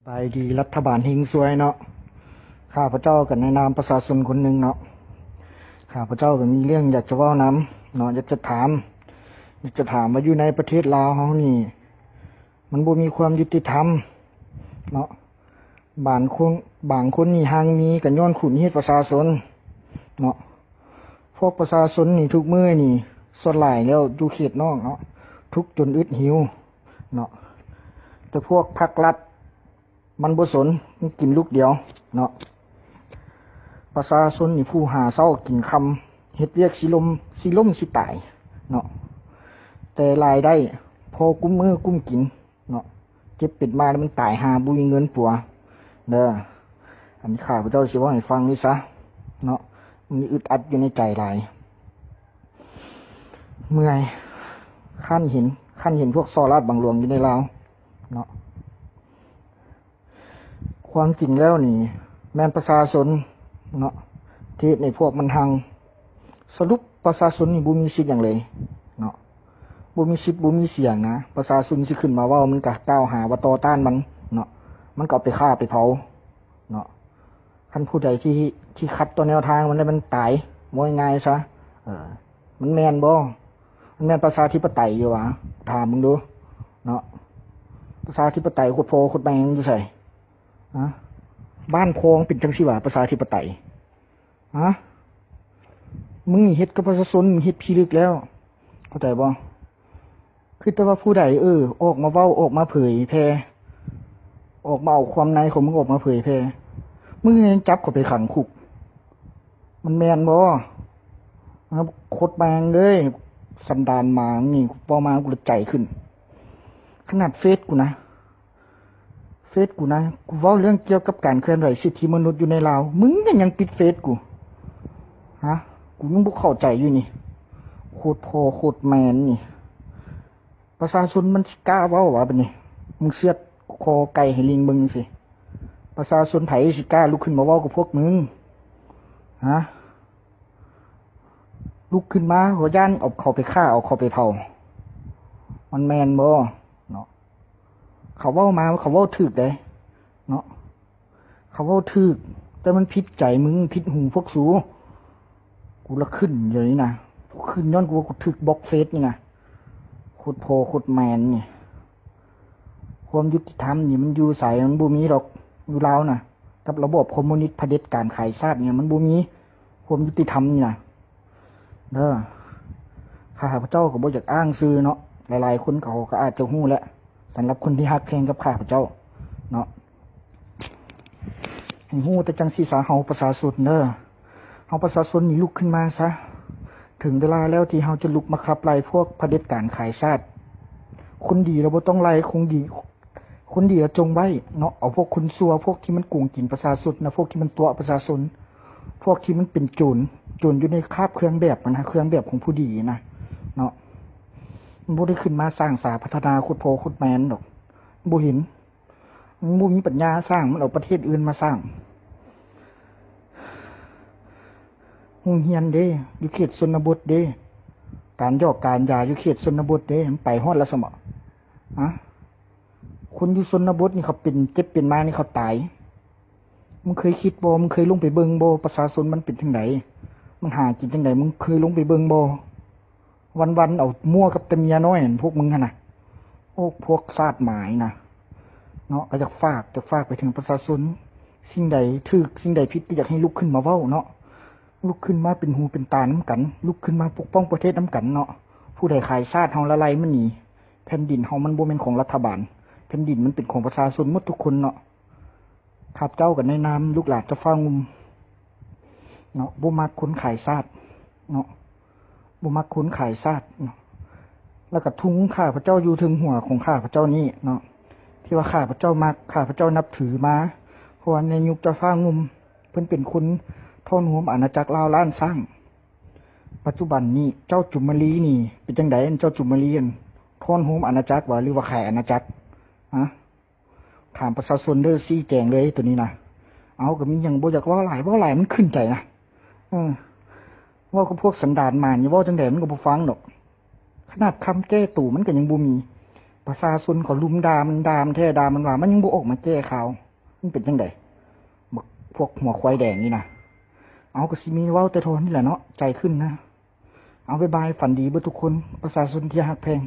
ສະບາຍດີລັດຖະບານເຮັງຊວຍເນາະ. ຂ້າພະເຈົ້າກໍໃນນາມປະຊາຊົນຄົນໜຶ່ງເນາະ, ຂ້າພະເຈົ້າກໍມີເລື່ອງຢາກຈະເວົ້ານຳເນາະ, ຢາກຈະຖາມ ຢາກຈະຖາມວ່າຢູ່ໃນປະເທດລາວເຮົານີ້ ມັນບໍ່ມີຄວາມຍຸຕິທຳເນາະ. ບາງຄົນ ບາງຄົນນີ້ຮັ່ງມີກໍຍ້ອນຂຸນຮີດປະຊາຊົນເນາະ. ພວກປະຊາຊົນນີ້ທຸກມື້ນີ້ ສ່ວນຫຼາຍແລ້ວຢູ່ເຂດນອກເນາະ ທຸກຈົນອຶດຫິວເນາະ, ແຕ່ພວກພັກລັດມັນບໍ່ສົນ, ມັນກິນລູກດຽວເນາະ. ປະຊາຊົນນີ້ຜູ້ຫາເຊົ້າກິນຄ່ຳ ເຮັດວຽກຊິລົ້ມ ຊິລົ້ມຊິຕາຍເນາະ, ແຕ່ລາຍໄດ້ພໍກຸ້ມມື້ກຸ້ມກິນເນາະ. ເຈັບເປັນມາແລ້ວມັນຕາຍຫາບໍ່ມີເງິນປົວເດີ. ອັນນີ້ຂ້າພະເຈົ້າຊິເວົ້າໃຫ້ຟັງນີ້ຊະເນາະ, ມັນອຶດອັດຢູ່ໃນໃຈຫຼາຍ, ເມື່ອຍ, ຄັນເຫັນ ຄັນເຫັນພວກສໍ້ລາດບັງຫຼວງຢູ່ໃນລາວເນາະ. ຄວາມຈິງແລ້ວນີ້ແມ່ນປະຊາຊົນເນາະ ທີ່ເຮັດໃຫ້ພວກມັນຮັ່ງ. ສະຫຼຸບປະຊາຊົນນີ້ບໍ່ມີສິດຫຍັງເລີຍເນາະ, ບໍ່ມີສິດບໍ່ມີສຽງນະ. ປະຊາຊົນຊິຂຶ້ນມາເວົ້າ ມັນກະກ່າວຫາວ່າຕໍ່ຕ້ານມັນເນາະ, ມັນກໍເອົາໄປຂ້າໄປເຜົາເນາະ. ຄັນຜູ້ໃດທີ່ ທີ່ຂັດຕໍ່ແນວທາງມັນ ແລ້ວມັນຕາຍ, ເວົ້າງ່າຍໆຊະ. ເອີ ມັນແມ່ນບໍ່? ມັນແມ່ນປະຊາທິປະໄຕຢູ່ຫວາ? ຖາມເບິ່ງດູເນາະ, ປະຊາທິປະໄຕໂຄດພໍ່ໂຄດແມ່ຢູ່ໃສ? ຮະ? ບ້ານພໍ່ເປັນຈັ່ງຊີ້ຫວາ? ປະຊາທິປະໄຕ ຮະ? ມຶງນີ້ເຮັດກັບປະຊາຊົນ ມຶງເຮັດພິລຶກແລ້ວ ເຂົ້າໃຈບໍ່? ຄືແຕ່ວ່າຜູ້ໃດ ເອີ ອອກມາເວົ້າ ອອກມາເຜີຍແຜ່ ອອກມາເອົາຄວາມໃນຂອງມຶງອອກມາເຜີຍແຜ່ ມຶງຍັງຈັບເຂົາໄປຂັງຄຸກ, ມັນແມ່ນບໍ່? ໂຄດແມ່ງເລີຍ ສັນດານໝານີ້ ເວົ້າມາກູລະໃຈຂຶ້ນ. ຂະໜາດເຟສກູນະ ເຟສກູນະ ກູເວົ້າເລື່ອງກ່ຽວກັບການເຄື່ອນໄຫວສິດທິມະນຸດຢູ່ໃນລາວ ມຶງກໍຍັງປິດເຟສກູ ຮະ? ກູຍັງບໍ່ເຂົ້າໃຈຢູ່ນີ້ ໂຄດພໍ່ໂຄດແມ່ນີ້. ປະຊາຊົນມັນຊິກ້າເວົ້າຫວາບາດນີ້? ມຶງເຊືອດຄໍໄກ່ໃຫ້ລິງເບິ່ງຊີ້ ປະຊາຊົນໃຜຊິກ້າລຸກຂຶ້ນມາເວົ້າກັບພວກມຶງ ຮະ? ລຸກຂຶ້ນມາ ເຂົາຢ້ານເອົາເຂົາໄປຂ້າ ເອົາເຂົາໄປເຜົາ ມັນແມ່ນບໍ່ເນາະ? ເຂົາເວົ້າມາ ເຂົາເວົ້າຖືກເດ້ເນາະ ເຂົາເວົ້າຖືກ ແຕ່ມັນຜິດໃຈມຶງ ຜິດຫູພວກສູ. ກູລະຂຶ້ນດຽວນີ້ນະ ກູຂຶ້ນຍ້ອນກູວ່າກູຖືກບລັອກເຟສນີ້ນະ ໂຄດພໍ່ໂຄດແມ່ນີ້. ຄວາມຍຸຕິທຳນີ້ມັນຢູ່ໃສ? ມັນບໍ່ມີດອກ ຢູ່ລາວນະ ກັບລະບອບຄອມມູນິດຜະເດັດການຂາຍຊາດນີ້ ມັນບໍ່ມີຄວາມຍຸຕິທຳນີ້ນະເດີ. ຂ້າພະເຈົ້າກໍບໍ່ຢາກອ້າງຊື່ເນາະ ຫຼາຍໆຄົນເຂົາກໍອາດຈະຮູ້ແຫຼະ ສຳລັບຄົນທີ່ຮັກແພງກັບຂ້າພະເຈົ້າເນາະ ໃຫ້ຮູ້ແຕ່ຈັ່ງຊີ້ຊະ ເຮົາປະຊາຊົນເດີ ເຮົາປະຊາຊົນນີ້ລຸກຂຶ້ນມາຊະ. ເຖິງເວລາແລ້ວທີ່ເຮົາຈະລຸກມາຂັບໄລ່ພວກຜະເດັດການຂາຍຊາດ. ຄົນດີລະບໍ່ຕ້ອງໄລ່ ຄົນດີ ຄົນດີລະຈົ່ງໄວ້ເນາະ, ເອົາພວກຄົນຊົ່ວ ພວກທີ່ມັນໂກງກິນປະຊາຊົນນະ ພວກທີ່ມັນຕົວະປະຊາຊົນ ພວກທີ່ມັນເປັນໂຈນ ໂຈນຢູ່ໃນຄາບເຄື່ອງແບບມັນນະ ເຄື່ອງແບບຂອງຜູ້ດີນະເນາະ. ມັນບໍ່ໄດ້ຂຶ້ນມາສ້າງສາພັດທະນາໂຄດພໍ່ໂຄດແມ່ນດອກ ບໍ່ເຫັນ. ມຶງບໍ່ມີປັນຍາສ້າງ ມັນເອົາປະເທດອື່ນມາສ້າງ. ໂຮງຮຽນເດ້ ຢູ່ເຂດຊົນນະບົດເດ້ ການຢອກການຢາຢູ່ເຂດຊົນນະບົດເດ້ ມັນໄປຮອດແລ້ວຊັ້ນບໍ? ຮະ? ຄົນຢູ່ຊົນນະບົດນີ້ເຂົາເປັນ ເຈັບເປັນມານີ້ເຂົາຕາຍ. ມຶງເຄີຍຄິດບໍ່? ມຶງເຄີຍລົງໄປເບິ່ງບໍ່? ປະຊາຊົນມັນເປັນຈັ່ງໃດ? ມັນຫາກິນຈັ່ງໃດ? ມຶງເຄີຍລົງໄປເບິ່ງບໍ່? ວັນໆ ເອົາມົ້ວກັບແຕ່ເມຍນ້ອຍຫັ້ນ ພວກມຶງຫັ້ນນະ. ໂອ້ ພວກຊາດໝາຍນະເນາະ. ກໍຢາກຝາກ ຢາກຝາກໄປເຖິງປະຊາຊົນ ສິ່ງໃດຖືກ ສິ່ງໃດຜິດ ກໍຢາກໃຫ້ລຸກຂຶ້ນມາເວົ້າເນາະ, ລຸກຂຶ້ນມາເປັນຫູເປັນຕານຳກັນ, ລຸກຂຶ້ນມາປົກປ້ອງປະເທດນຳກັນເນາະ. ຜູ້ໃດຂາຍຊາດເຮົາລະໄລ່ມັນໜີ. ແຜ່ນດິນເຮົາມັນບໍ່ແມ່ນຂອງລັດຖະບານ, ແຜ່ນດິນມັນເປັນຂອງປະຊາຊົນໝົດທຸກຄົນເນາະ. ຂ້າພະເຈົ້າກໍໃນນາມລູກຫຼານເຈົ້າຟ້າງຸ່ມເນາະ ບໍ່ມັກຄົນຂາຍຊາດເນາະ, ບໍ່ມັກຄົນຂາຍຊາດເນາະ. ແລ້ວກໍທຸງຂ້າພະເຈົ້າຢູ່ເທິງຫົວຂອງຂ້າພະເຈົ້ານີ້ເນາະ ທີ່ວ່າຂ້າພະເຈົ້າມັກ ຂ້າພະເຈົ້ານັບຖືມາ, ເພາະວ່າໃນຍຸກເຈົ້າຟ້າງຸ່ມ ເພິ່ນເປັນຄົນທ້ອນໂຮມອານາຈັກລາວລ້ານຊ້າງ. ປັດຈຸບັນນີ້ເຈົ້າຈຸມມະລີນີ້ເປັນຈັ່ງໃດ? ເຈົ້າຈຸມມະລີຫັ້ນທ້ອນໂຮມອານາຈັກຫວາ ຫຼືວ່າຂາຍອານາຈັກ? ຮະ? ຖາມປະຊາຊົນເດີ ຊີ້ແຈງເລີຍໂຕນີ້ນະ. ເອົາ ກໍມີຫຍັງບໍ່ຢາກເວົ້າຫຼາຍ ເວົ້າຫຼາຍມັນຂຶ້ນໃຈນະ. ເອີ ເວົ້າກັບພວກສັນດານໝານີ້ ເວົ້າຈັ່ງໃດມັນກໍບໍ່ຟັງດອກ. ຂະໜາດຄຳແກ້ໂຕມັນກໍຍັງບໍ່ມີ. ປະຊາຊົນເຂົາລຸມດ່າມັນ ດ່າມັນແທ້ ດ່າມັນວ່າ ມັນຍັງບໍ່ອອກມາແກ້ຂ່າວ. ມັນເປັນຈັ່ງໃດ ບັກພວກຫົວຄວາຍແດງນີ້ນະ? ເອົາ ກໍຊິມີເວົ້າແຕ່ເທົ່ານີ້ແຫຼະເນາະ ໃຈຂຶ້ນນະ. ເອົາ ບາຍບາຍ ຝັນດີເບິດທຸກຄົນ ປະຊາຊົນທີ່ຮັກແພງ.